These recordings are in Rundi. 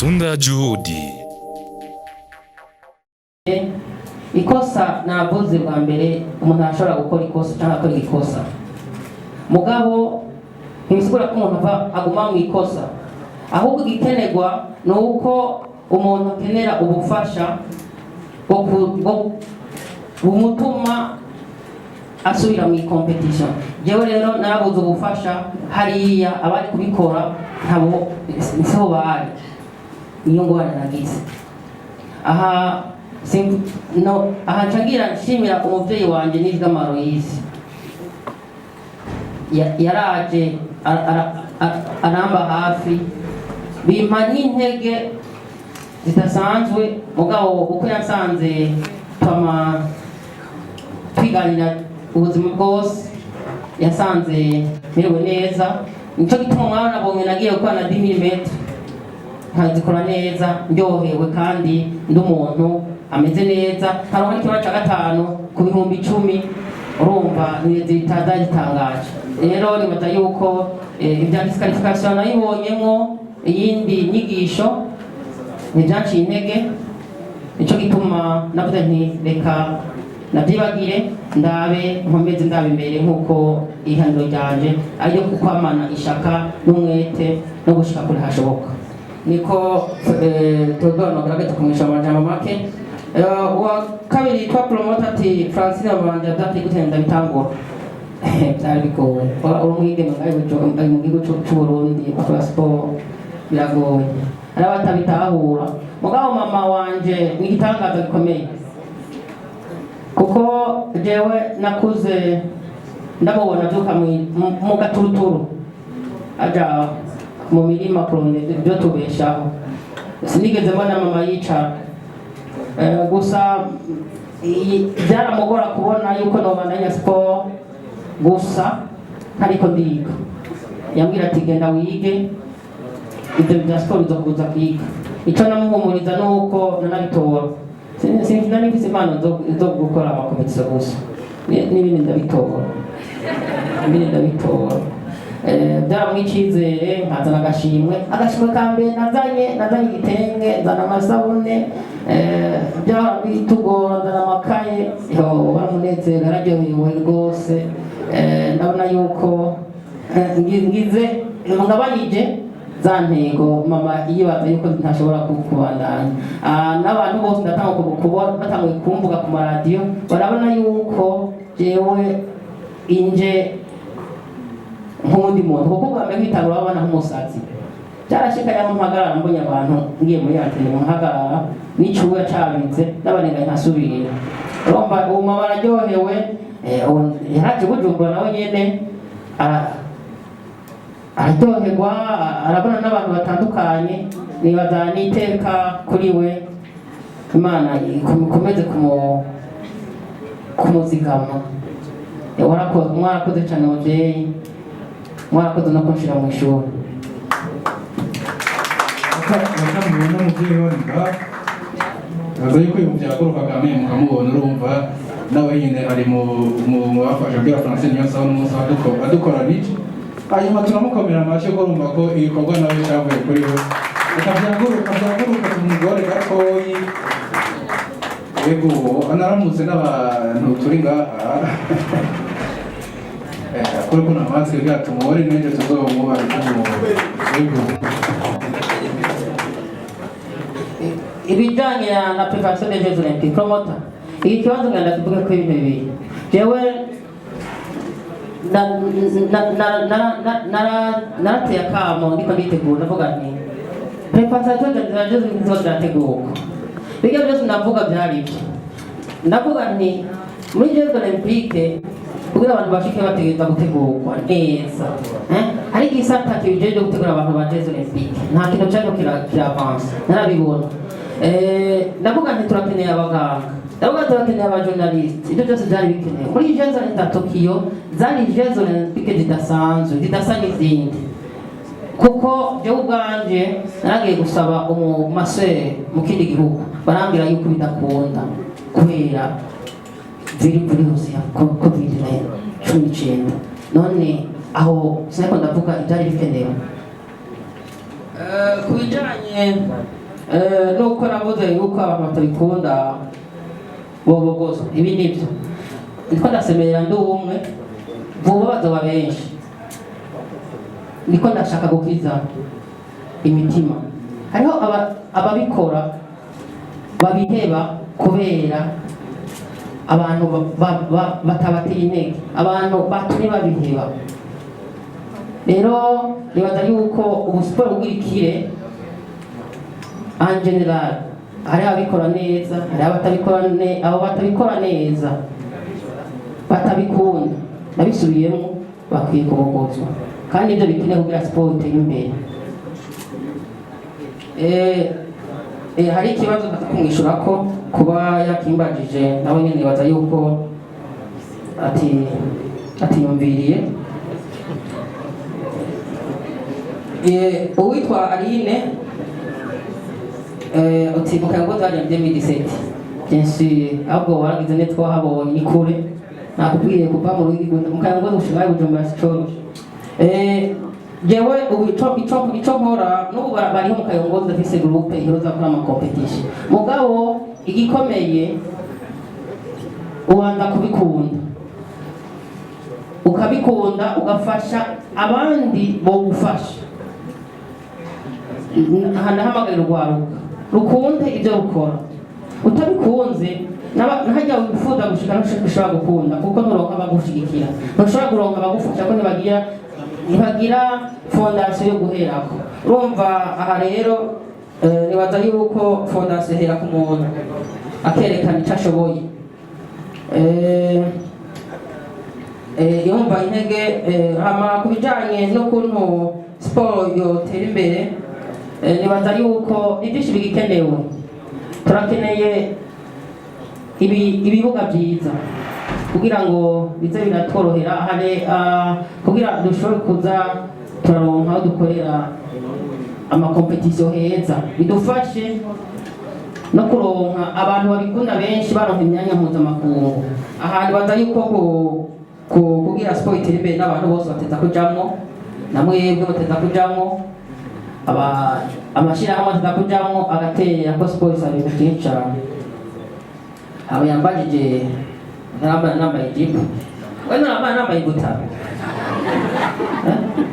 Matunda ya juhudi. Ikosa navuze bwa mbere, umuntu arashobora gukora ikosa cyangwa akora ikosa, mugabo ntibisigura ko umuntu ava aguma mu ikosa. Ahubwo igikenerwa ni uko umuntu akenera ubufasha bwo bumutuma asubira mu compétition. Jewe rero narabuze ubufasha hariya, abari kubikora ntabo siho bari. Niyo ngorane nagize aha. No aha nca nshimira umuvyeyi wanje Nizigama Aloyisi. Yaraje aramba hafi, bimpa n'intege zidasanzwe. Mugabo uko yasanze twama twiganira ubuzima bwose, yasanze merewe neza. Nico gituma mwana nagiye gukora na 10 mètres nkazikora neza, ndyohewe kandi ndi umuntu ameze neza, nkaronka n'ikibanza ca gatanu ku 10,000. Urumva ni résultat zitangaje. Rero nibaza yuko ibya disqualification nayibonyemwo iyindi nyigisho, ntibyanciye intege. Nico gituma navuze nti reka nabyibagire, ndabe nkomeze ndaba imbere, nk'uko ihaniro ryanje ariyo kukwamana ishaka n'umwete no gushika kure hashoboka. Niko Theodore nogerageza kumwisha amajambo make. Uwa kabiri yitwa Promoter ati: "Francine, babanje byateye gute?" Ndabitangura byari bigoye. Uri umwigeme ngaho mu gihugu c'u Burundi bakora siporo, biragoye, hari abatabitahura. Mugabo mama wanje ni igitangaza gikomeye, kuko jewe nakuze ndamubona abyuka mu gaturuturu aja mu mirima kurondera ibyo tubeshaho. Sinigeze mbona mama yicara. Gusa byaramugora kubona yuko nobandanya siporo gusa ntariko ndiga. Yambwira ati: "Genda wige, ibyo bya siporo bizokubuza kwiga." Icyo namuhumuriza ni uko nanabitora. Sinzi, nari mfise impano zo gukora ama compétitions gusa. N'ibindi ndabitora, ibindi ndabitora. Byaramuha icyizere, nkazana agashimwe. Agashimwe ka mbere nazanye igitenge, nzana amasabune. Byahora bitugora, nzana amakaye. Yo, baramunezero, yararyohewe rwose. Ndabona yuko ngize ngabanije za ntego mama yibaza yuko ntashobora kubandanya. N'abantu bose ndatanga kubona batanguye kumvuga ku maradiyo, barabona yuko jewe inje nk'uwundi muntu, kuko ubwa mbere kwitangura babona nk'umusazi. Byarashika aho mpagarara, mbonye abantu ngiye muri antene, mpagarara n'icuya cabitse n'abarenganye nkasubira. Urumva ubu mama araryohewe. Ubu yaraje Bujumbura nawe nyene araryoherwa, arabona n'abantu batandukanye. Nibaza n'iteka kuri we, Imana ikomeze kumuzigama. Mwarakoze cyane muvyeyi, mwarakoze no kunshira mu ishuri. Bakamubona umubyeyi wari ngaha, aza yuko uyu muvyeyi Paul Kagame mukamubona. Urumva nawe nyine ari mu bafasha kubwira Francine Niyonsaba n'umunsi adukoranije, hanyuma turamukomera amashyi, kuko urumva ko ibikorwa nawe cyavuye kuri we. Reka byaguruka, byaguruka, tumugore gatoyi. Yego, anaramutse n'abantu turi ngaha. Kuri kuno amatwi bwa tumubore n'ejo tuzomuba. Yego. Ibijyanye na préparation des Jeux Olympiques, Promoter, iki kibazo ngenda kivuge ko ibintu bibiri. Jewe narateye akamo, ndiko nditegura, ndavuga nti préparation des Jeux Olympiques ziba zirategurwa. Bijya byose navuga byari ibyo. Ndavuga nti muri Jeux Olympiques, kugira abantu bashike, bategereza gutegurwa neza, eh? Ariko igisata kijejwe gutegura abantu ba Jeux Olympiques nta kintu cyariko kiravansa, narabibona. Ndavuga nti turakeneye abaganga, ndavuga nti turakeneye aba journalistes. Ibyo byose byari bikenewe muri Jeux Olympiques za Tokyo. Zari Jeux Olympiques zidasanzwe, zidasa n'izindi, kuko jewe ubwanje naragiye gusaba umu masseur mu kindi gihugu, barambwira yuko bidakunda kubera virusi ya COVID 19. None aho sinariko ndavuga ibyari bikenewe. Ku bijanye nuko navuze yuko abantu batabikunda bobogozwa, ibi nibyo niko ndasemerera, ndi umwe, vuba bazoba benshi. Niko ndashaka gukiza imitima. Hariho ababikora babiheba kubera abantu batabateye intege, abantu batumye babiheba. Rero nibaza yuko ubu siporo kugira ikire en général, hari ababikora neza, hari abatabikora abo batabikora neza, batabikunda, nabisubiyemo, bakwiye kubogozwa, kandi ibyo bikenewe kugira siporo itere imbere. Hari ikibazo ndaza kumwishura ko kuba yakimbajije, nawe nyene nibaza yuko ati atiyumviriye. Uwitwa Aline, uti mu Kayangozi hajya 2017, bien sûr, ahubwo waragize neza, twahabonye, ni kure. Nakubwiye kuva mu Ruyigi mu Kayangozi gushika i Bujumbura sicoroshe. Jewe ubu ico nkora n'ubu, bariho mu Kayongozi, ndafise groupe iheruza gukora ama compétition. Mugabo igikomeye, ubanza kubikunda, ukabikunda, ugafasha abandi bogufasha. Aha ndahamagarira urwaruka rukunde ibyo rukora. Utabikunze, nahajya wifuza gushika ntushobora gukunda, kuko nturonka abagushigikira, ntushobora kuronka abagufasha, ko ntibagira fondation yo guherako. Urumva aha rero, nibaza yuko fondation ihera ku muntu akerekana icyo ashoboye. Yumva intege. Hama ku bijanye n'ukuntu siporo yotera imbere, nibaza yuko ibyinshi bigikenewe. Turakeneye ibibuga byiza kugira ngo bize biratworohera, hari kugira dushobore kuza turaronka aho dukorera ama compétition heza, bidufashe no kuronka abantu babikunda benshi, baronka imyanya mpuzamakungu. Aha nibaza yuko kugira siporo itere imbere, n'abantu bose bateza kujamwo, na mwebwe muteza kujamwo, amashirahamwe ateza kujamwo agatera, ko siporo isaba ibintu byinshi cane. Abo yambajije nambaye ijipo, we nambaye ibutaro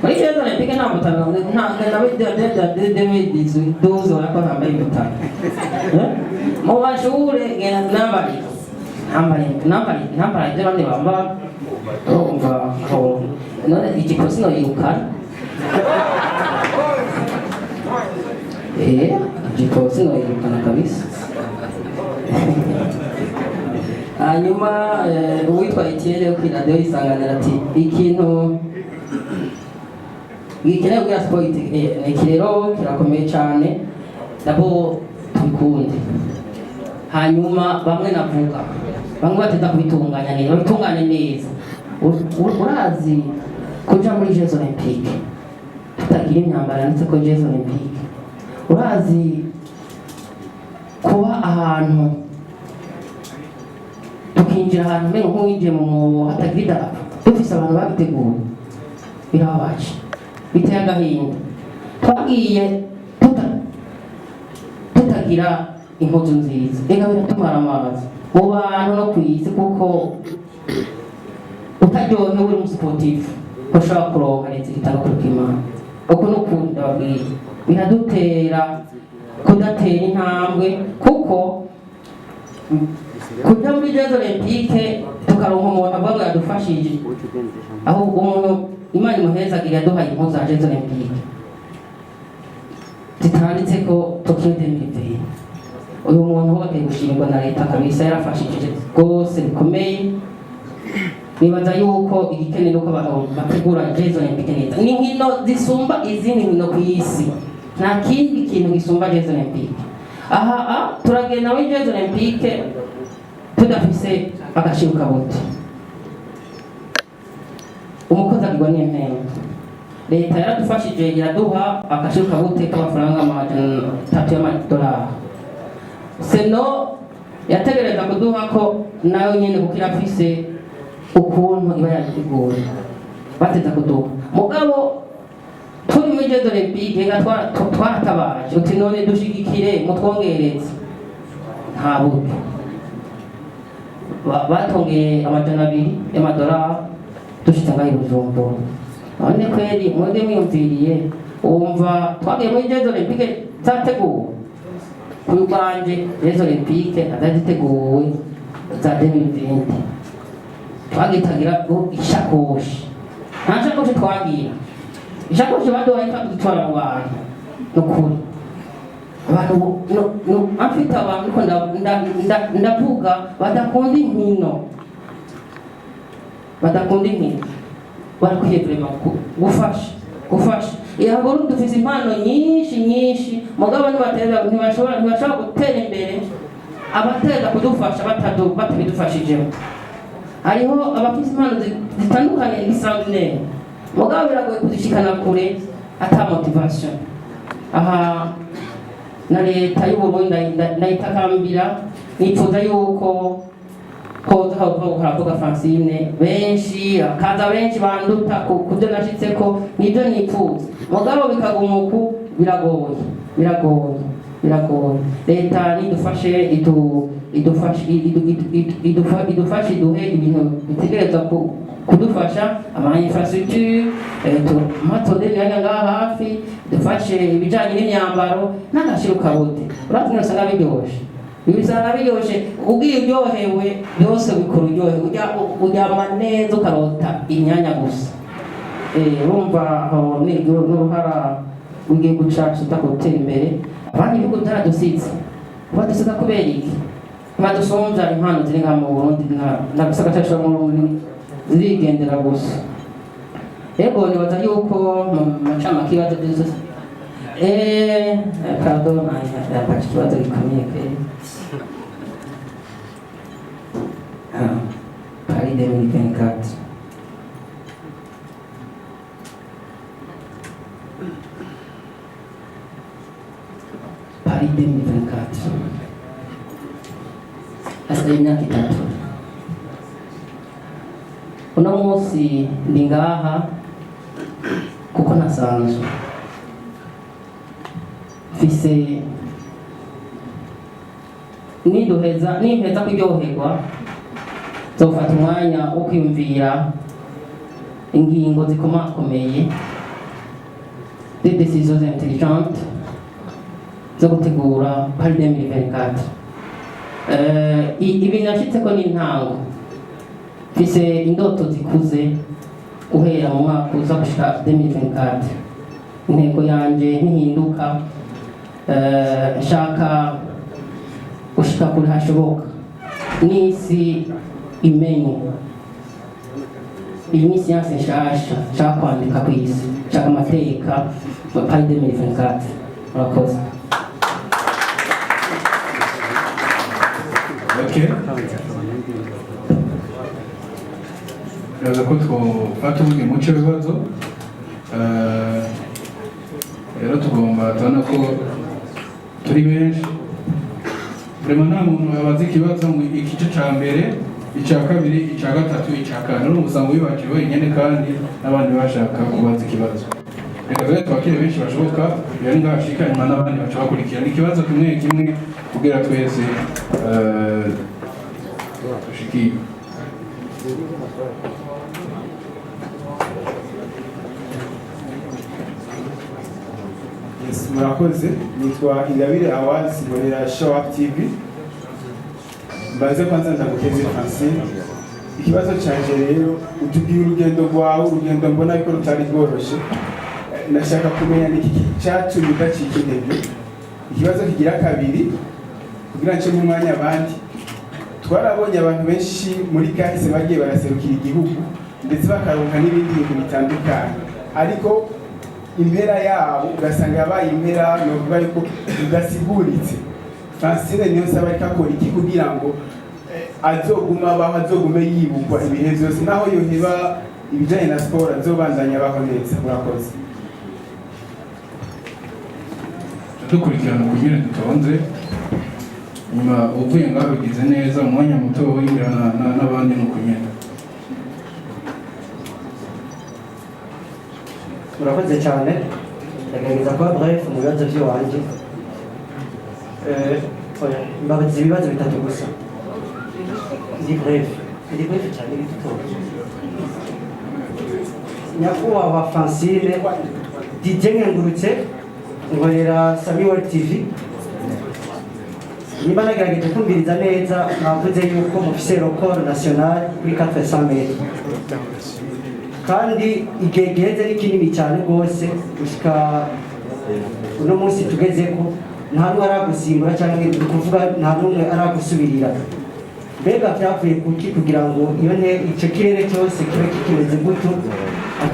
muri Jeux Olympiques, nta butaro, nta nawe 2012 urako ntambaye ibutaro mu mashure. Ngenda nambaye ibyo abandi bambara. Urumva aho none ijipo sinoyirukana? Ijipo sinoyirukana kabisa. Hanyuma uwitwa Etienne wo kuri radiyo Isanganiro ati ikintu gikeneye kugira siporo iki rero kirakomeye cyane. D'abord tubikunde, hanyuma bamwe navuga, bamwe bateza kubitunganya neza, babitunganye neza. Urazi kuja muri Jeux Olympiques tutagira imyambaro yanditse ko Jeux Olympiques? Urazi kuba ahantu tukinjira ahantu umengo nk'uwinjiye mu mwobo, hatagira idarapo, dufise abantu babiteguye? Birababaje, biteye agahinda. Twagiye tutagira impuzu nziza, reka biratumara amazi mu bantu no ku isi, kuko utaryohewe uri umu sportif ntushobora kuronka résultat no kureka Imana. Uko ni ukuri ndababwiye, biradutera kudatera intambwe, kuko kuja muri Jeux Olympiques tukaronka umuntu avuga ngo yadufashije, aho umuntu Imana imuhezagira yaduhaye impuzu za Jeux Olympiques zitanditse ko Tokyo 2020. Uyu muntu we akwiye gushimirwa na leta kabisa, yarafashije rwose bikomeye. Nibaza yuko igikenewe nuko abantu bategura Jeux Olympiques neza. Ni inkino zisumba izindi nkino ku isi, nta kindi kintu gisumba Jeux Olympiques. Aha turagenda muri Jeux Olympiques tudafise agaciro kabuti. Umukozi agirwa n'impembe. Leta yaradufashije, iraduha agaciro kabute k'amafaranga 300 y'amadolari. Seno yategereza kuduha ko nayo nyene, kuko irafise ukuntu iba yabiteguye, bateza kuduha. Mugabo turi Muri Jeux Olympiques nga twaratabaje uti: "None dushigikire, mutwongereze." Nta buryo. Batongeye 200 y'amadolari dushitse ngaho i Bujumbura. None kweri mwebwe mwiyumviriye, wumva twagiye muri Jeux Olympiques zateguwe? Kuri bwanje, Jeux Olympiques ntazari ziteguwe za 2020. Twagitagira ishakoshi, nta shakoshi twagira. Ishakoshi baduhaye twadutwara mu bantu. Nukuri abantu no afite abantu, ariko ndavuga badakunda inkino, badakunda inkino barakwiye vraiment gufasha. Iya Burundi dufise impano nyinshi nyinshi, mugabo ntibatera, ntibashobora gutera imbere abateza kudufasha batabidufashijemo. Hariho abafise impano zitandukanye extraordinaire, mugabo biragoye kuzishikana kure ata motivation. Aha na leta y'u Burundi ndayitakambira, nifuza yuko hoza haravuga Francine benshi, hakaza benshi banduta ku byo nashitseko. Nibyo nifuza, mugabo bikaguma uku biragoye, biragoye, biragoye. Leta nidufashe, idufashe, idufashe, iduhe ibintu bitegerezwa kudufasha, ama infrastructure, matondere imyanya ngaha hafi, dufashe ibijanye n'imyambaro n'agashiro kabote. Urazi usanga biryoshe, bisanga biryoshe. Ugiye uryohewe, byose bikora uryohewe, uryama neza, ukarota imyanya gusa. Urumva aho ni n'uruhara rw'igihugu cacu gutera imbere. Abandi bihugu byaradusize, badusiga kubera iki? Badusumvya impano ziri ngaha mu Burundi na gisagara cacu mu Burundi zirigendera gusa. Ego, nibaza yuko mu macamake ibibazo byose, pardon, yambaje ikibazo gikomeye kweli. Ah, Paris 2024. Paris 2024, hasigaye imyaka 3. Uno munsi ndi ngaha kuko nasanzwe mfise niduheza, nimpeza kuryoherwa, nzofata umwanya wo kwiyumvira ingingo zikomakomeye, des décisions intelligentes zo gutegura Paris 2024. Ibi nashitseko ni intango. Mfise indoto zikuze guhera mu mwaka uza gushika 2024. Intego yanje ntihinduka. Nshaka gushika kure hashoboka n'isi imenye. Iyi ni siyanse nshasha nshaka kwandika ku isi, nshaka amateka mu Paris 2024. Murakoze. Okay. Biraza ko twofata ubundi muce w'ibibazo. Rero tugomba tubona ko turi benshi. Vraiment nta muntu abaza ikibazo ngo igice ca mbere, icya kabiri, icya gatatu, icya kane, urumva usanga wibaje wenyine kandi n'abandi bashaka kubaza ikibazo. Reka rero twakire benshi bashoboka, iyo ni ngashika nyuma n'abandi baca bakurikira. Ni ikibazo kimwe kimwe kugira twese dushikire. Yes, murakoze. Nitwa Ingabire Awards, nkorera Show Up TV. Mbaze kwanza ndagukeze Francine. Ikibazo canje rero, utubwira urugendo rwawe, urugendo mbona yuko rutari rworoshe. Nashaka kumenya ni iki cyatumye udacika intege. Ikibazo kigira kabiri, kugira nce mu mwanya abandi, twarabonye abantu benshi muri kahise bagiye baraserukira igihugu, ndetse bakaronka n'ibindi bintu bitandukanye, ariko impera yabo ugasanga yabaye impera novuga yuko idasiguritse. Francine Niyonsaba ariko akora iki kugira ngo azogume abaho, azogume yibukwa ibihe byose, naho yoheba ibijanye na siporo, azobandanya abaho neza? Murakoze. Dukurikirana uko nyine dutonze, nyuma uvuye ngaho bigize neza mu mwanya muto winjira n'abandi ni uko nyine. Murakoze cyane. Ndagerageza kuba bref mu bibazo by'iwanje. Oya, mbabaza ibibazo bitatu gusa. Ndi bref, ndi bref cyane, bitutoye. Nyakubahwa Francine, DJ Nkengurutse, nkorera Samuel TV. Niba nagerageje kumviriza neza, mwavuze yuko mufise record national kuri 400 mètres, kandi igihe giheze ni kinini cyane rwose. Gushika uno munsi tugezeko, nta n'umwe aragusimbura, cyangwa ni ukuvuga nta n'umwe aragusubirira. Mbega byavuye kuki kugira ngo iyo ne icyo kirere cyose kibe kikimeze gutyo,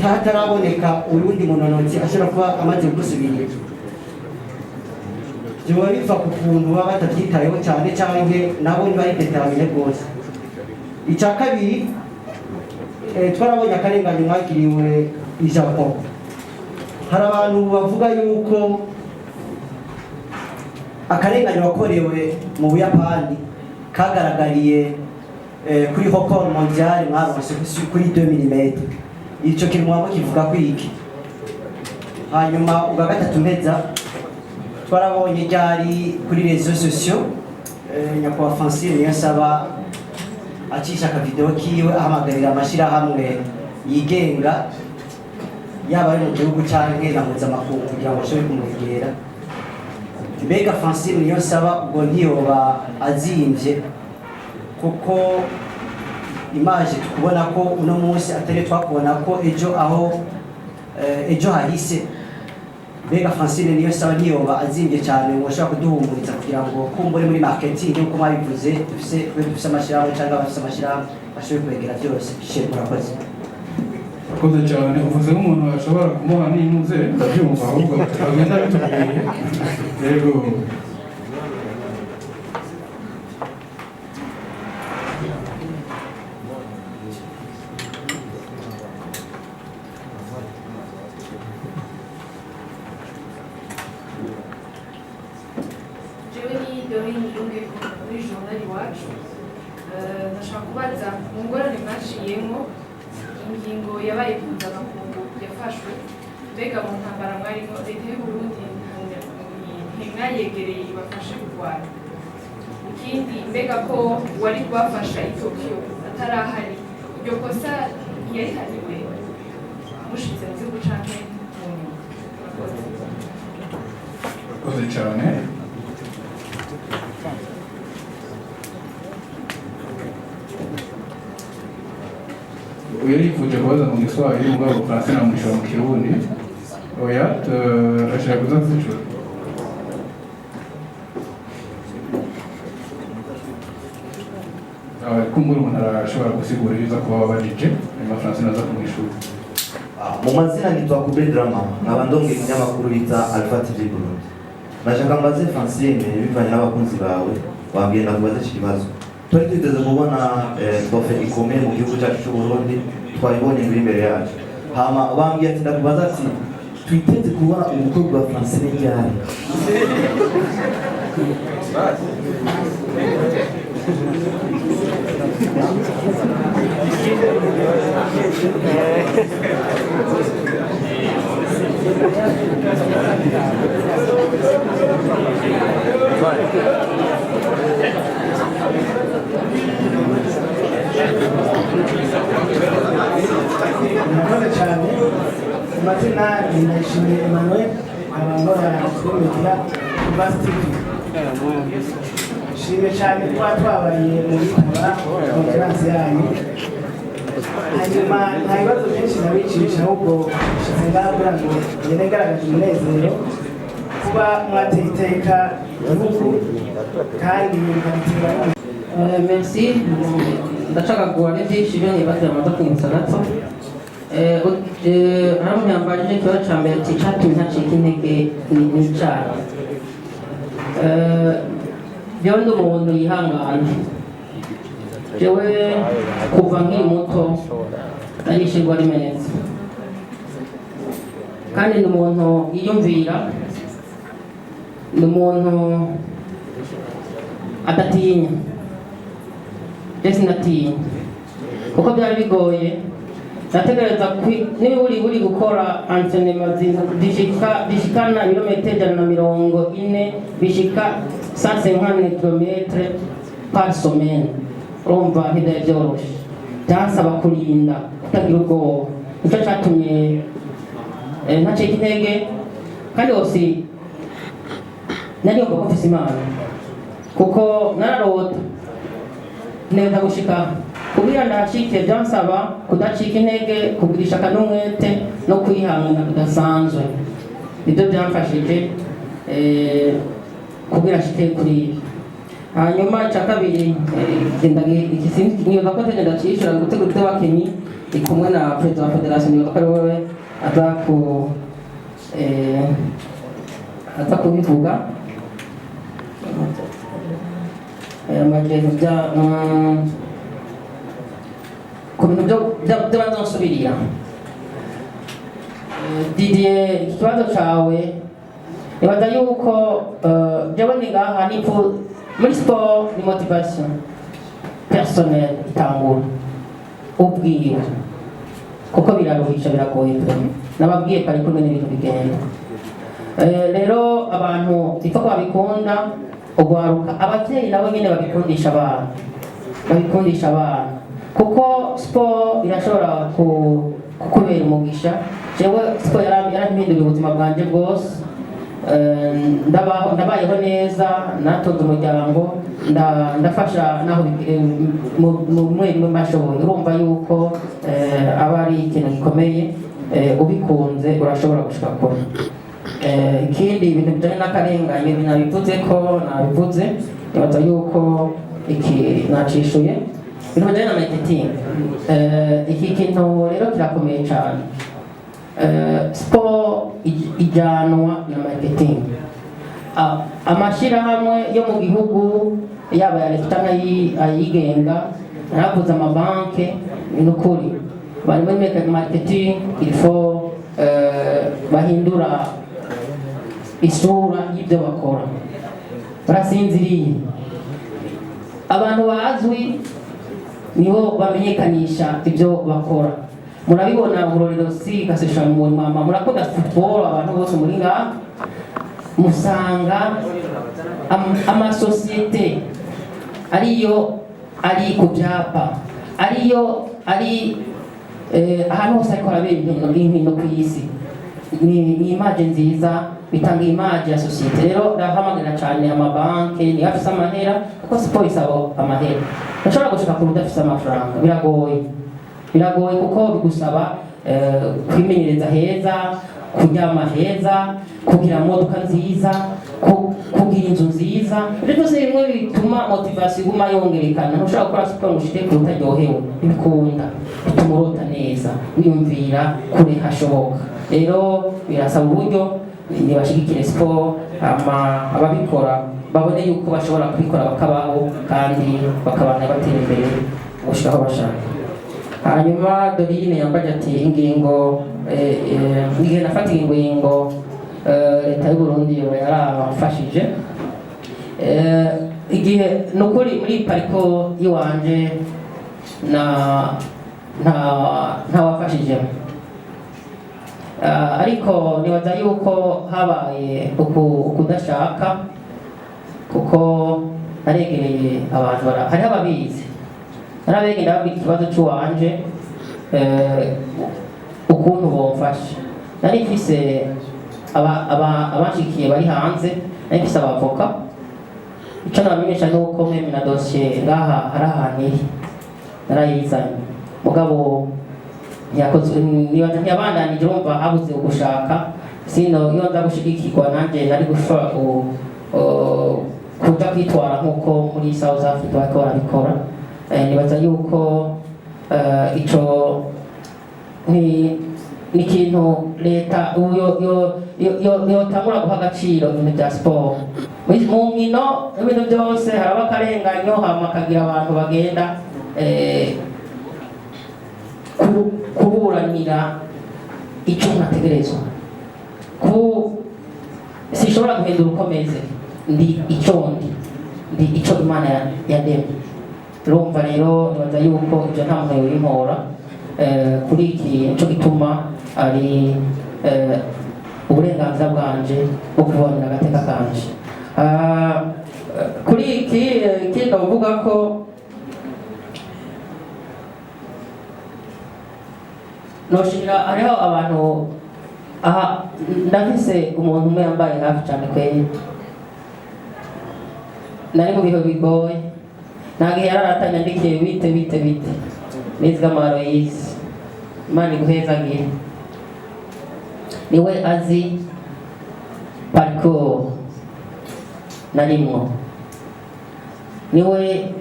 hataraboneka uyundi munonotsi ashobora kuba amaze gusubirira? Byoba biva ku kuntu baba batabyitayeho cyane, cyangwa nabo ntibari déterminés rwose? Icya kabiri, twarabonye akarengane mwagiriwe i Japon. Hari abantu bavuga yuko akarengane wakorewe mu Buyapani kagaragariye kuri record mondial mwaronse kuri 2 mm. Ico kintu mwaba kivuga ko iki? Hanyuma ubwa gatatu mpeza, twarabonye ryari kuri réseaux sociaux nyakubahwa Francine Niyonsaba acisha akavideo kiwe ahamagarira amashirahamwe yigenga, yaba ari mu gihugu canke na mpuzamakungu, kugira ngo ashobore kumwegera. Mbega Francine Niyonsaba ubwo ntiyoba azimvye? Kuko image tukubona ko uno munsi atari twakubona ko ejo, aho ejo hahise. Mbega Francine Niyonsaba ntiyoba azimvye cyane ngo ashobora kuduhumuriza, kugira ngo kumbure muri marketing, nk'uko mwabivuze, dufise twe dufise amashirahamwe cyangwa abafise amashirahamwe bashobore kwegera byose? She murakoze. Urakoze cyane. Uvuze nk'umuntu ashobora kumuha n'intuze, ndabyumva, ahubwo agenda bitubwiye. Yego. Jewe ni Dorine Yunge muri journal Iwacu. Ndashaka kubaza mu ngorane mwaciyemo, ingingo yabaye mpuzamakungu yafashwe. Mbega mu ntambara mwarimo, leta y'u Burundi ntimwayegereye ibafashe kurwana? Ikindi, mbega ko wari kubafasha i Tokyo atarahari, iryo kosa ntiyarihaniwe mushitse mu gihugu canke mu nyuma? Murakoze. Urakoze cyane. Uyu yifuje kubaza mu Giswahili, mugabo Francine amwishura mu Kirundi. Oya, turashaka kuza kuzicura. Kumbura umuntu arashobora gusigura ibiza kuba wabajije, hanyuma Francine aza kumwishura. Mu mazina nitwa Kube Drama, nkaba ndonga ikinyamakuru bita Alpha TV Burundi. Nashaka mbaze Francine, bivanye n'abakunzi bawe wambwiye ndakubaze iki kibazo. Twari twiteze kubona trophée ikomeye mu gihugu cyacu cy'u Burundi, twayibonye biri imbere yacu. Hama bambwiye ati ndakubaza ati twiteze kubona ubukwe bwa Francine ryari? Murakoze cyane. Amazina ni Ndayishimiye Emmanuel, nkaba nkora kuri media University TV. Nshimye cyane kuba twabaye mu bitaba conférence yanyu. Hanyuma nta bibazo byinshi nabicisha, ahubwo nshize ngaha kugira ngo ngende ngaragaje umunezero kuba mwateye iteka igihugu kandi mukabitera. Merci. Ndacagagura ni byinshi ibyo nibaza bamaze kunyibutsa gato. Hano yambajije ikibazo cya mbere ati icyatumye ntacika intege ni icyaha. Jewe ndi umuntu yihangana. Jewe kuva nkiri muto narishirwa ari meza, kandi ni umuntu yiyumvira, ni umuntu adatinya. Je sinatinya kuko byari bigoye. Nategereza n'imiburiburi gukora entraînement zishikana ibirometero 140 bishika 150 km par semaine. Urumva ntibyari byoroshe, byansaba kurinda kutagira ubwoba. Nicyo cyatumye ntacika intege, kandi hose nari yumva ko mfise Imana, kuko nararota nenda gushika. Kugira ndahashike byansaba kudacika intege, kugira ishaka n'umwete no kwihangana kudasanzwe. Nibyo byamfashije kugira nshike kuri ibi. Hanyuma icya kabiri, nibaza ko tagenda cishura gutegura iby'abakinyi ndi kumwe na perezida wa fédération. Nibaza ko ari wowe aza kubivuga. Amajeri bya ku bintu by'abazonsubirira. Didier, ikibazo cawe nibaza yuko jewe ni ngaha nifu muri sport ni motivation personnelle itangura ubwiwe, kuko biraruhisha, biragoye pe. Nababwiye ko ariko n'ibintu bigenda. Rero abantu ipfa ko babikunda, ugwaruka, abavyeyi nabo nyene babikundisha abana, babikundisha abana, kuko sport irashobora kukubera umugisha. Jewe sport yarampinduriye ubuzima bwanje bwose. Ndabaho, ndabayeho neza, natunze umuryango, ndafasha naho mu mashoboye. Urumva yuko aba ari ikintu gikomeye, ubikunze urashobora gushika kure. Ikindi, ibintu bijanye n'akarengane nabivuze ko nabivuze, nibaza yuko iki nacishuye. Ibintu bijanye na marketing, iki kintu rero kirakomeye cyane. Sport ijyanwa na marketing. Amashyirahamwe yo mu gihugu, yaba aya leta cyangwa ayigenga, naravuze amabanke, ni ukuri bari muri marketing, il faut bahindura isura y'ibyo bakora. Barasinziriye. Abantu bazwi nibo bamenyekanisha ibyo bakora. Murabibona, ngororero si gasesha mu mama, murakunda football abantu bose muri ngaha, musanga amasosiyete ariyo ari ku byapa, ariyo ari ahantu hose ariko harabera inkino ku isi. Ni image nziza, bitanga image ya sosiyete. Rero ndahamagarira cyane amabanki niyo afise amahera, kuko siporo isaba amahera. Ushobora gushika kure udafise amafaranga, biragoye, biragoye, kuko bigusaba kwimenyereza heza, kuryama heza, kugira imodoka nziza, kugira inzu nziza. Ibyo byose bimwe bituma motivation iguma yongerekana. Ntushobora gukora siporo ngo ushike kure utaryohewe, ntibikunda. Bituma urota neza, wiyumvira kure hashoboka. Rero birasaba uburyo, nibashigikire siporo, ama ababikora babone yuko bashobora kubikora bakabaho kandi bakabana batera imbere gushika aho bashaka. Hanyuma Dorine yambaje ati ingingo, igihe nafata ingingo, leta y'u Burundi yoba yarafashije. Igihe ni ukuri muri parcours y'iwanje na nta wafashijemo. Ariko nibaza yuko habaye ukudashaka, kuko naregereye abantu, hariho ababizi, narabegeye ndababwira ikibazo c'uwanje, ukuntu bomfasha. Nari mfise abanshikiye bari hanze, nari mfise abavoka. Ico nabamenyesha ni uko même na dossier ngaha hari ahantu iri, narayizanye, mugabo ntiyakozwe, nibaza ntiyabandanije. Urumva habuze ugushaka. Sino iyo nza gushigikirwa nanjye nari gushobora kuja kwitwara nk'uko muri South Africa bariko barabikora. Nibaza yuko ico ni ikintu leta yotangura guha agaciro ibintu bya siporo. Mu nkino, ibintu byose haraba akarenganyo, hama kagira abantu bagenda kuburanira icyo umuntu ategerezwa ku. Sinshobora guhindura uko meze, ndi icyo ndi icyo Imana yandemye. Urumva rero nibaza yuko ibyo nta muntu yobimpora. Kuri iki nico gituma ari uburenganzira bwanje bwo kubonera agateka kanje. Kuri iki, ikindi ndavuga ko noshira hariho abantu aha. Ndafise umuntu umwe yambaye hafi cyane kweri. Nari mu bihe bigoye, nta gihe yaratanyandikiye bite bite bite. Nizigama Aloyse, Imana iguhezagire, niwe azi parcours narimwo, niwe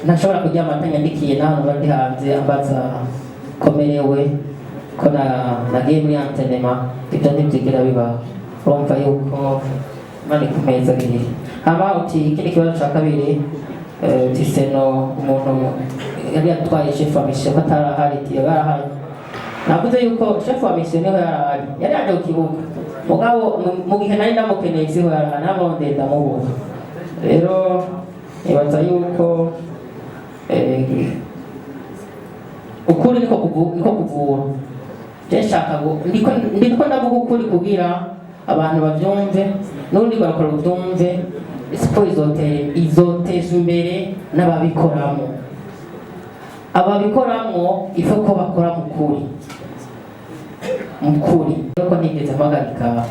ntashobora kuryama atanyandikiye n'ahantu bari hanze ambaza komerewe ko na nagiye muri entraînement. Ibyo ntibyigera bibaho. Urumva yuko Imana ikumezagirire. Hama uti ikindi kibazo cya kabiri, uti seno umuntu yari yatwaye chef wa mission ko atarahari, ati yarahari. Navuze yuko chef wa mission niho yarahari, yari yaje ku kibuga, mugabo mu gihe nari ndamukeneye siho yarahari, nabonde ndamubura. Rero nibaza yuko ukuri niko kuvura. Je nshaka ndiko ndavuga ukuri kugira abantu bavyumve n'urundi barakora ubyumve. Siporo izoteza imbere n'ababikoramo. Ababikoramo ife ko bakora mu kuri, mu kuri ko ntigeze mpagarika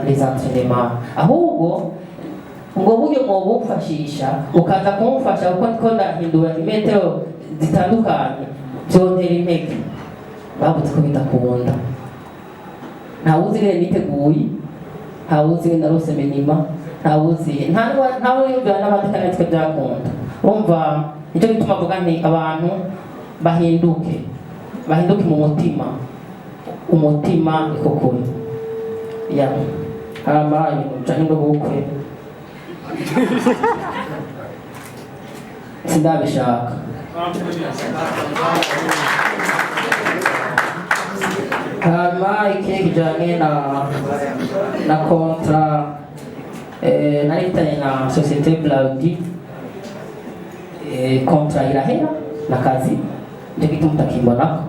les entraînements. Ahubwo ubwo buryo mwobumfashisha ukaza kumufasha kuko ndiko ndahindura imetero zitandukanye, vyontera intege. Bavuze ko bidakunda, ntawuzi ingene niteguye, ntawuzi ingene narose minima, ntawuzi, ntawe yumvira n'amateka natwe byakunda. Urumva nicyo gituma mvuga nti abantu bahinduke, bahinduke mu mutima. Umutima niko kuri ya. Hama ibintu bijanye n'ubukwe sindabishaka. Hama ikindi kijanye na contrat nari mfitanye na société Blaudi, contrat irahera na kazi, nicyo gituma utakimbonako.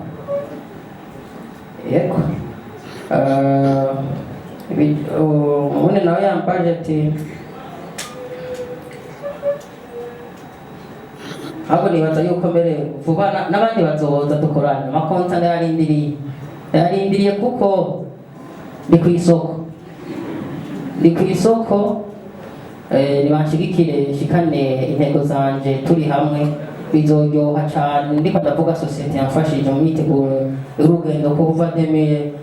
Yego. Ubundi nawe yambaje ati ahubwo nibaza yuko mbere vuba n'abandi bazoza dukorana amakonta. Ndayarindiriye, ndayarindiriye kuko ndi ku isoko, ndi ku isoko. Nibanshigikire nshikane intego zanje turi hamwe, bizoryoha cane. Ndiko ndavuga société yamfashije mu myiteguro y'urugendo kuva 2000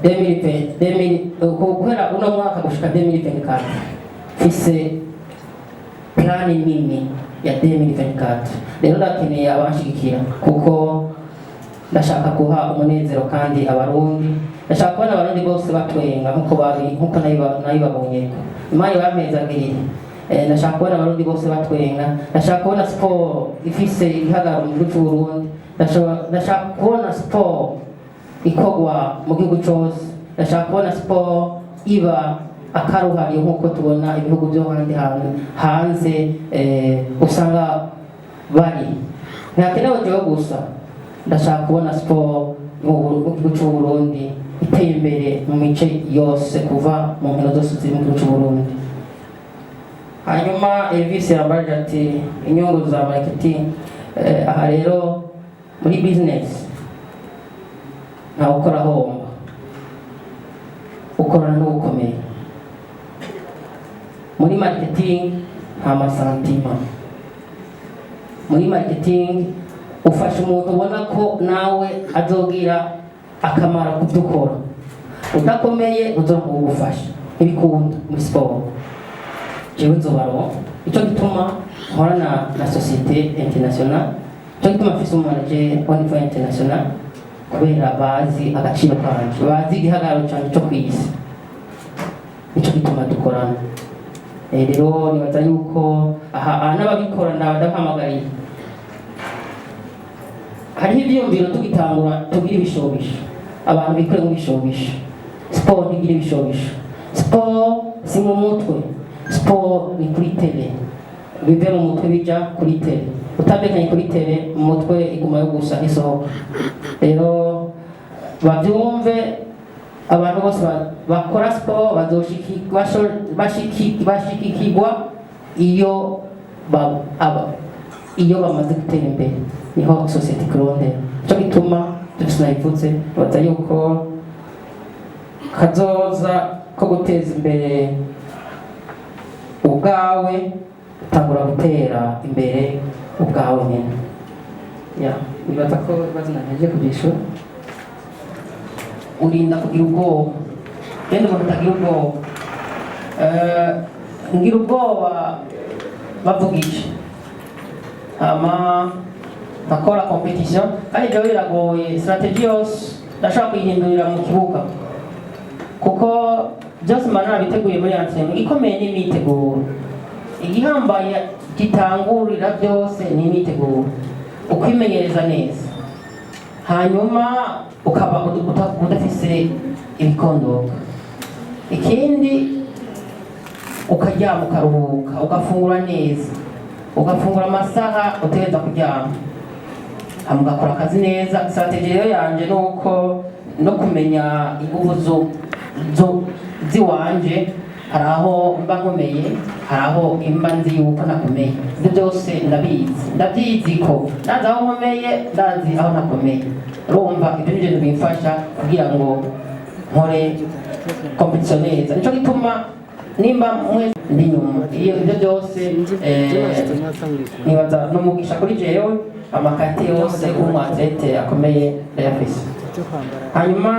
2020 2000, guhera uno mwaka gushika 2024. Mfise plan nini ya 2024. Rero ndakeneye abanshigikira kuko ndashaka guha umunezero kandi Abarundi. Ndashaka kubona Abarundi bose batwenga nkuko babi nkuko nabibabonyeko. Imana ibampezagirire. Ndashaka kubona Abarundi bose batwenga. Ndashaka kubona siporo ifise igihagararo mu gihugu c'Uburundi. Ndashaka kubona siporo ikorwa mu gihugu cose. Ndashaka kubona siporo iba akaruhariye nk'uko tubona ibihugu byo handi hantu hanze, usanga bari. Ntihakenewe jewe gusa. Ndashaka kubona siporo mu gihugu c'Uburundi iteye imbere mu mice yose, kuva mu nkino zose ziri mu gihugu c'Uburundi. Hanyuma Elvis yambaje ati inyungu za marketing. Aha rero muri business ntawe ukora ahomba, ukorana n'ubukomeye. Muri marketing nta masantima. Muri marketing ufasha umuntu ubona ko nawe azogira akamaro ku byo ukora. Udakomeye uzoronka uwugufasha, ntibikunda. Muri siporo jewe nzobaronka. Ico gituma nkorana na société internationale, ico gituma mfise umumanager au niveau international, kubera bazi agaciro kanje, bazi igihagararo canje co kw'isi, nico gituma dukorana. Rero nibaza yuko aha n'ababikora ndabahamagariye. Hariho ivyiyumviro tugitangura tugira ibishobisho, abantu bikore mu bishobisho. Siporo ntigira ibishobisho. Siporo si mu mutwe, siporo ni kuri terrain. Bive mu mutwe bija kuri terrain. Utambekanye kuri terrain, mu mutwe iguma yo gusa ntisohoka. Rero bavyumve abantu bose bakora siporo bashikirwa iyo iyo bamaze gutera imbere, niho société ikurondera. Nico gituma dufise nabivuze, baza yuko kazoza ko guteza imbere ubwawe utangura gutera imbere ubwawe nyene. Ya, nibaza ko ibibazo nahejeje kubyishura. Urinda kugira ubwoba, genda umuntu utagira ubwoba. Ngira ubwoba bavuga iki, hama nkakora compétition. Kandi ibyo biragoye, stratégie yose ndashobora kuyihindurira mu kibuga, kuko byose mba narabiteguye muri entraînement. Igikomeye ni imyiteguro, igihambaye gitangurira byose ni imyiteguro, ukwimenyereza neza, hanyuma ukaba udafise ibikondoka. Ikindi, ukaryama, ukaruhuka, ugafungura neza, ugafungura amasaha utegereza kuryama, hama ugakora akazi neza. Stratégie rero yanje ni uko no kumenya inguvu zo ziwanje. Hari aho mba nkomeye, hari aho mba nzi yuko ntakomeye. Ibyo byose ndabizi, ndabyizi ko ndazi aho nkomeye, ndazi aho ntakomeye. Urumva, ibyo ni ibintu bimfasha kugira ngo nkore compétition neza. Nico gituma nimba mwe ndi nyuma, iyo ibyo byose nibaza n'umugisha kuri jewe. Ama qualités yose umu athlète akomeye ndayafise. Hanyuma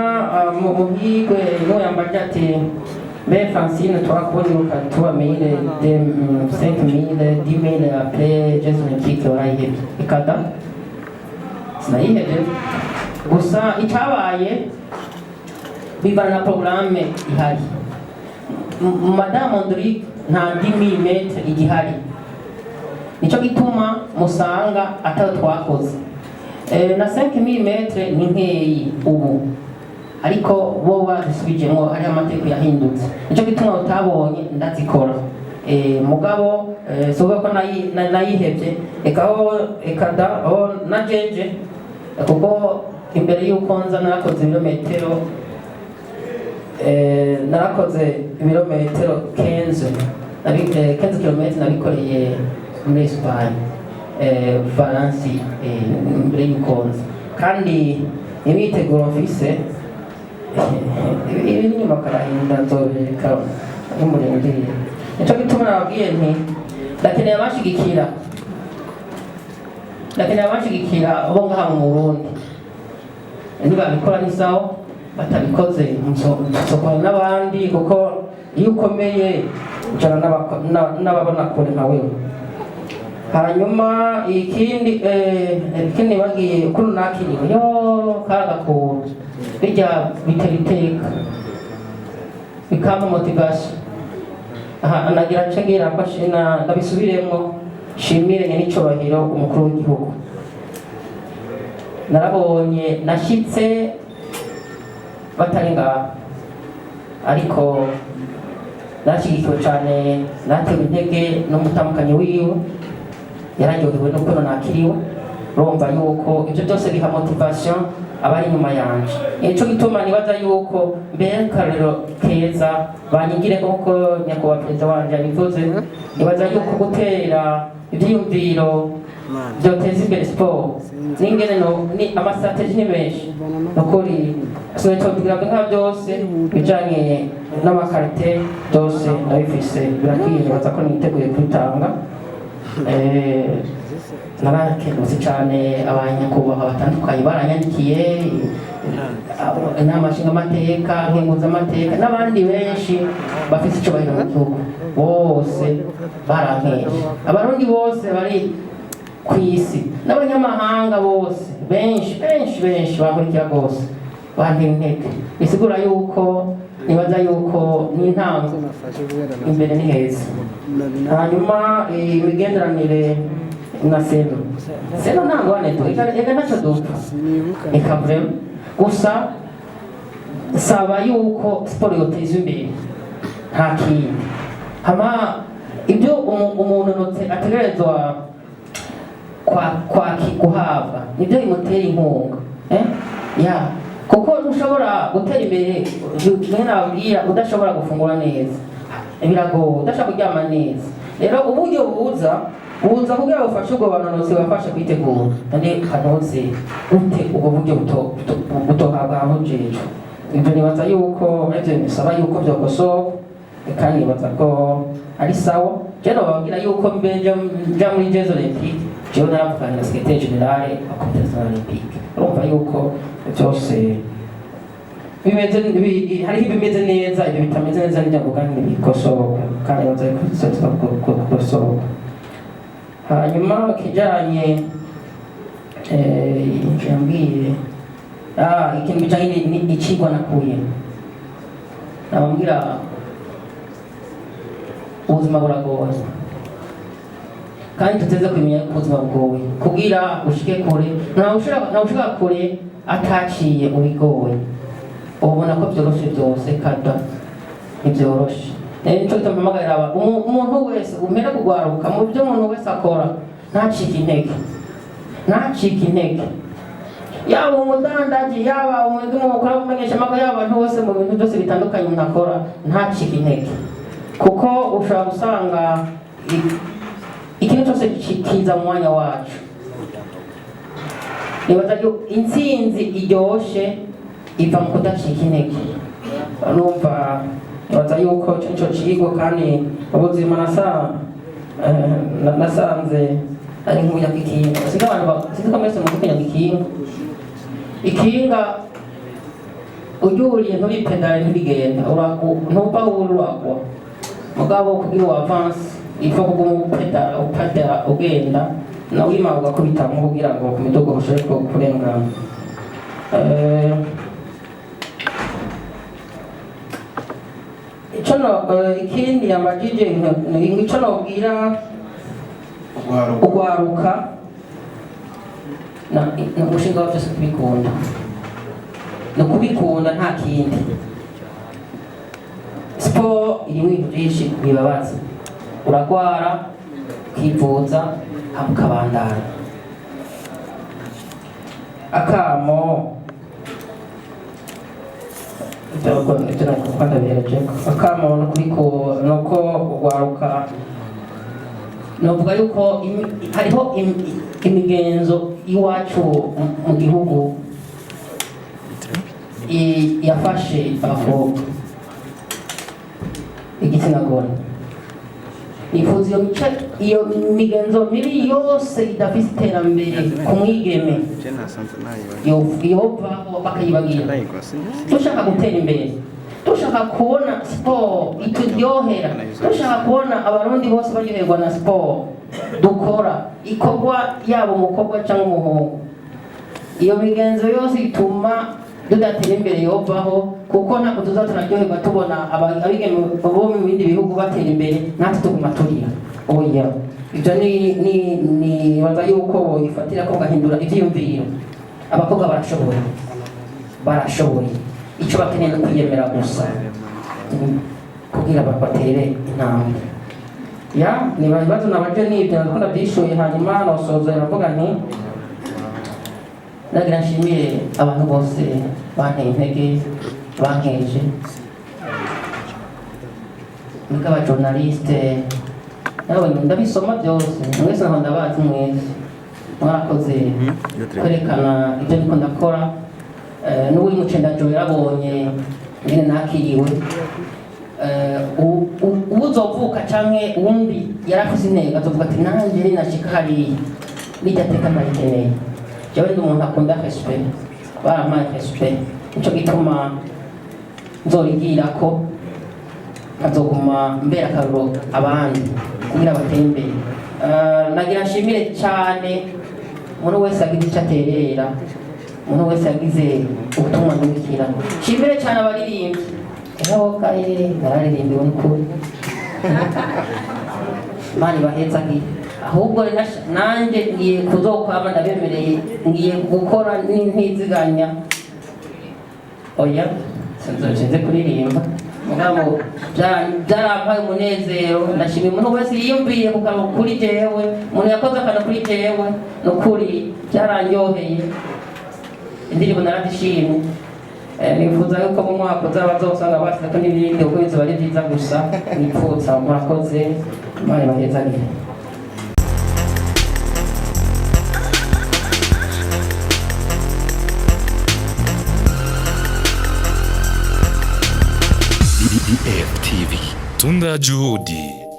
mu muhigwe niwe yambaje ati: "Mbe Francine, twakubona 3000, 5000, 10 000, après Jeux Olympiques warayihevye?" Ikada sinayihevye, gusa icabaye bivana na programme ihari. Madame Andrique, nta 10 000 mètres igihari, nico gituma musanga atayo twakoze. Na 5000 mètres ni nkeyi ubu, ariko bo bazisubijemo, hariho amategeko yahindutse, nico gituma utabonye ndazikora. Mugabo si ko nayihevye, eka ho, eka da ho na jeje, kuko imbere y'uko nza narakoze ibirometero, narakoze ibirometero 15, 15 km nabikoreye muri Espagne, Valence, imbere y'uko nza. Kandi imyiteguro mfise ibi inyuma karahinda, nzobereka nk'umurindiriye. Nico gituma nababwiye nti ndakeneye abashigikira, ndakeneye abashigikira bo ngaha mu Burundi. Nibabikora ni sawa, batabikoze nzokora n'abandi, kuko iyo ukomeye ujana n'ababona kure nka wewe. Hanyuma ikindi, ikindi bagiye ukuntu nakiriwe, yo karagakura bijya bitera iteka, bikampa motivation. Aha nagira nce ngira ko ndabisubiremo, nshimire nyenicubahiro umukuru w'igihugu. Narabonye nashyitse batari ngaha, ariko narashyigikiwe cyane, natewe intege n'umutamukanyi wiwe, yararyohewe n'ukuntu nakiriwe. Urumva yuko ibyo byose biha motivation abari inyuma yanje. Nico gituma nibaza yuko mbere akarorero keza banyigire, kuko nyakubahwa perezida wanje yabivuze. Nibaza yuko gutera ivyiyumviro vyoteza imbere siporo n'ingene no ni ama stratégies ni menshi. Nukuri sinotubwira nka byose bijanye n'ama qualités, byose ndabifise, birakwiye. Nibaza ko niteguye kubitanga. Narakengurutse cyane abanyakubahwa batandukanye baranyandikiye, inama nshingamateka, nkenguzamateka n'abandi benshi bafite icyubahiro mu gihugu, bose barankeje. Abarundi bose bari ku isi n'abanyamahanga bose, benshi benshi benshi bankurikira rwose, bantera intege. Bisigura yuko nibaza yuko n'intango, imbere ni heza. Hanyuma imigenderanire na seno, seno nta ngorane, eka ntacyo dupfa, eka vraiment. Gusa saba yuko siporo yoteza imbere, nta kindi. Hama ibyo umuntu ategerezwa. Kwa guhabwa nibyo bimutera inkunga, ya kuko ntushobora gutera imbere, bimwe nababwira, udashobora gufungura neza, biragoye, udashobora kuryama neza. Rero uburyo buza kugira bufashe ubwo banonotsi, bafashe kwitegura. None kanoze gute ubwo buryo butohabwa abujejwe? Ibyo nibaza yuko arivyo bisaba yuko vyokosorwa, kandi nibaza ko ari sawa. Je nobabwira yuko mbe nja muri Jeux Olympiques, jewe naravuganye na secrétaire général wa Comité national olympique. Urumva yuko byose bimeze, hariho ibimeze neza, ibyo bitameze neza nijya mvuga ntibikosorwa, kandi nibaza yuko bizoza gukosorwa. Hanyuma kijanye yambwiye ikintu bijanye icigwa nakuye, nababwira ubuzima buragoye, kandi tuteze kumenya ko ubuzima bugoye. Kugira ushike kure, ntawe ushika kure ataciye mu bigoye. Ubona ko byoroshe byose kada ntibyoroshe. Rero nico gituma mpamagarira umuntu wese umere kugwaruka mu byo umuntu wese akora, ntacike intege, ntacike intege, yaba umudandaji, yaba umuntu mukora umumenyeshamakuru, yaba abantu bose mu bintu byose bitandukanye umuntu akora, ntacike intege, kuko ushobora gusanga ikintu cyose kiza mu mwanya wacu. Nibaza yuko intsinzi iryoshe iva mu kudacika intege. Numva nibaza yuko ico nico cigwa, kandi ubuzima nasanze ari nk'ukunyaga ikinga. Sinzi abantu sinzi ko mwese muzi kunyaga ikinga. Ikinga uryuriye nturipedale, nturigenda, ntuva aho uri, uragwa. Mugabo kugira uwo avance ifa kuguma upedala, upedala, ugenda nawe wimara ugakubitamwo kugira ngo ku midugo ushobore kurengana. Ico no ikindi yambajije, ico nobwira Ugwaruka. Ugwaruka na umushinga wa byose kubikunda, ni ukubikunda, nta kindi. Siporo irimo ibintu byinshi bibabaza, uragwara, ukivuza, hama ukabandanya. Akamo ibyo nakuvuga ndabiherejeko. Akamo nuko ugwaruka, novuga yuko hariho imigenzo iwacu mu gihugu yafashe abakobwa, igitsina gore. Nifuza iyo mico, iyo migenzo mibi yose idafise iterambere ku mwigeme yovaho, bakayibagira. Dushaka gutera imbere, dushaka kubona siporo ituryohera, dushaka kubona Abarundi bose baryoherwa na siporo dukora, ikorwa yaba umukobwa cyangwa umuhungu, iyo migenzo yose ituma tudatera imbere yovaho, kuko ntabwo tuza turaryoherwa tubona abigeme bo mu bindi bihugu batera imbere, natwe tuguma turira. Oya, ibyo ni baza yuko boyifatira ko bagahindura ivyiyumviro. Abakobwa barashoboye, barashoboye, icyo bakeneye ni kwiyemera gusa kugira batere intambwe. Ya niba ibibazo nabaje nibyo, ndakunda byishuye. Hanyuma nosoza ndavuga nti ndagira nshimire abantu bose banteye intege, bankeje, niko abajournaliste nawe ndabisoma byose, mwese nkaho ndabazi, mwese mwarakoze kwerekana ibyo ndiko ndakora. N'uwuri mucendajo yarabonye ingene nakiriwe. Uwuzovuka canke uwundi yarafise intego azovuga ati nanjye ninashika hariya nirya teka ndarikeneye. Jewe ndi umuntu akunda respect, barampaye respect, nico gituma nzorigirako, nkazoguma mbera akaruro abandi kugira batere imbere. Nagira nshimire cyane umuntu wese agize icyo aterera, umuntu wese yagize ubutumwa ndungikira. Nshimire cyane abaririmbyi. Eho kaye nararirimbiwe n'ukuri, Imana ibahezagire. Ahubwo nanjye ngiye kuzokwama ndabemereye, ngiye gukora ntiziganya. Oya, sinzocinze kuririmba. Mugabo byarampaye umunezero. Ndashimira umuntu wese yiyumviye ku kantu kuri jewe, umuntu yakoze akantu kuri jewe. Ni ukuri byaranyoheye, indirimbo narazishimye. Nifuza yuko mu mwaka uzaba bazosanga basizeko n'ibindi, kuko bizoba ari byiza gusa nipfuza. Murakoze, Imana ibahezagire. DDF TV. Tunda Juhudi.